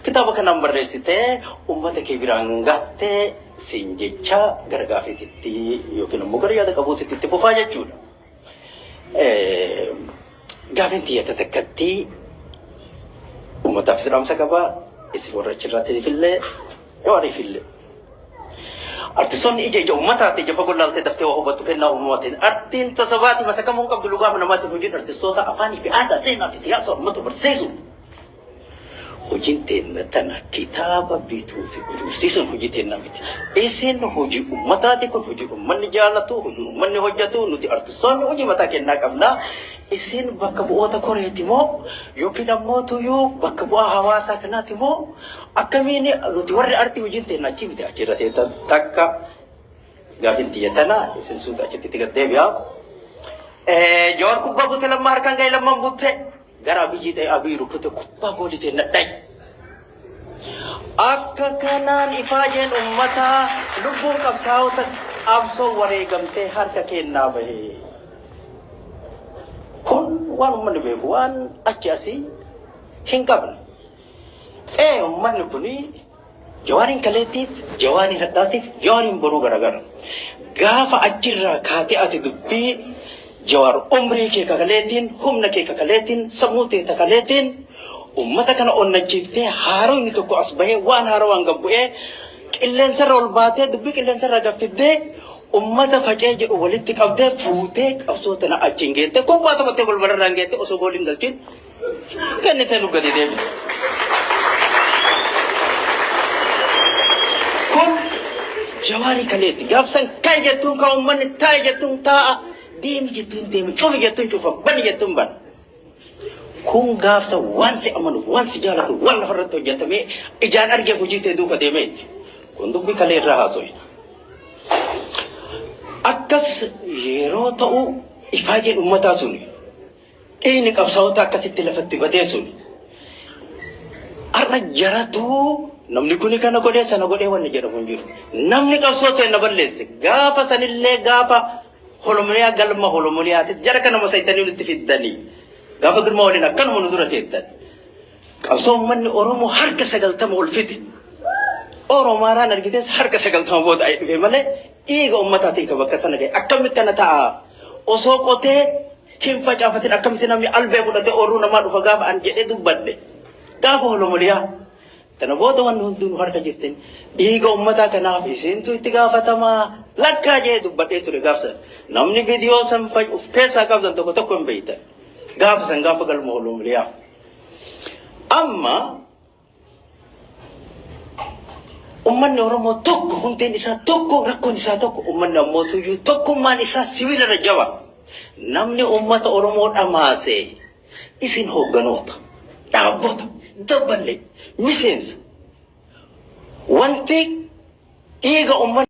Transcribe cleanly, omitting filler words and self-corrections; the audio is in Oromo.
Kitaaba kanaan barreessitee uummata kee biraan gattee siin jecha gara gaafititti yookiin immoo gara yaada qabuutitti itti fufaa jechuudha. Gaafin tiyyata takkatti uummataafis dhaamsa qaba. Isin warra achirraatiif illee Jawaariif illee. Artistoonni ija ija uummataati ija fagoo laaltee daftee waa hubattu kennaa uumamaatiin. Artiin tasabaati masakamuu hin qabdu lugaama namaatiin hojiin artistoota afaanii fi aadaa seenaa fi siyaasa uummata barsiisu. Hojiin teenna tana kitaaba bituu fi gurgursiisuun hojii teenna miti. Isin hojii uummataati kun hojii uummanni jaalatu, hojii uummanni hojjetu, nuti artistoonni hojii mataa kennaa qabna. Isin bakka bu'oota koreeti moo yookiin ammoo tuyyuu bakka bu'aa hawaasaa kanaati moo akkamiin nuti warri artii hojiin teenna achii miti achirra teettan takka gaafin tiyya tana isin suuta achitti itti gad deebi'a. Jawaar kubbaa bute lammaa harkaan ga'e lammaan butte. Gara Abiyyi dha'e Abiy rukute kubbaa goolii teenna dha'i. Akka kanaan ifaajeen ummataa lubbuun qabsaa'ota qabsoo wareegamtee harka keennaa bahe. Kun waan ummanni beeku waan achi asii hin qabne. Ee ummanni kuni Jawaariin kaleetiif, Jawaariin hadhaatiif, Jawaariin boruu garagara. Gaafa achirraa kaatee ati dubbii Jawaar umrii kee kakaleetiin, humna kee kakaleetiin, sammuu tee takaleetiin ummata kana onnachiiftee haaroo inni tokko as bahee waan haarawaan gad bu'ee qilleensarra ol baatee dubbii qilleensarraa gad fiddee ummata facee jedhu walitti qabdee fuutee qabsoo tana achiin geettee kubbaa taphattee balbalarraan geettee osoo gooliin galchiin kennitee nu gadi deebite. Kun Jawaarii kaleeti. Gaafsan ka'i jettuun ka'a uummanni taa'i jettuun taa'a deemi jettuun deema cufi jettuun cufa bani jettuun bana. Kun gaafsa waan si amanuuf waan si jaalatu waan lafarratti hojjetamee ijaan argeef hojii ta'e duuka deemeeti. Kun dubbii kalee irraa haasoyna. Akkas yeroo ta'u ifaajeen uummataa suni Dhiigni qabsaa'ota akkasitti lafatti badee sun har'a jaratu namni kuni kana godhee sana godhee wanni jedhamu hin jiru. Namni qabsoo ta'e na balleesse gaafa sanillee gaafa holomoliyaa galma holomoliyaatis jara kana masaytanii nutti fiddanii gaafa girmaa waliin akkanuma nu dura teettan. Qabsoo uummanni Oromoo harka 90 ol fide. Oromaaraan argites harka 90 booda ayi dhufe malee dhiiga uummataatiin kan bakka sana gahe akkamitti kana ta'a osoo qotee hin facaafatin akkamitti namni albee fudhatee oorruu namaa dhufa gaafa an jedhee dubbadhe gaafa holomoliyaa tana booda wanni hunduu nu harka jirtin dhiiga ummataa kanaaf isintu itti gaafatamaa lakkaa jedhee dubbadhee ture gaaf san namni viidiyoo san of keessaa qabdan tokko tokko hin beektan gaafa san gaafa galma holomoliyaa amma Ummanni Oromoo tokko, hundeen isaa tokko, rakkoon isaa tokko, ummanni ammoo tuyyuu tokkummaan isaa sibiila irra jaba. Namni ummata Oromoo dhamaase isin hoogganoota, dhaabbota, dabballee, miseensa. Wanti dhiiga ummanni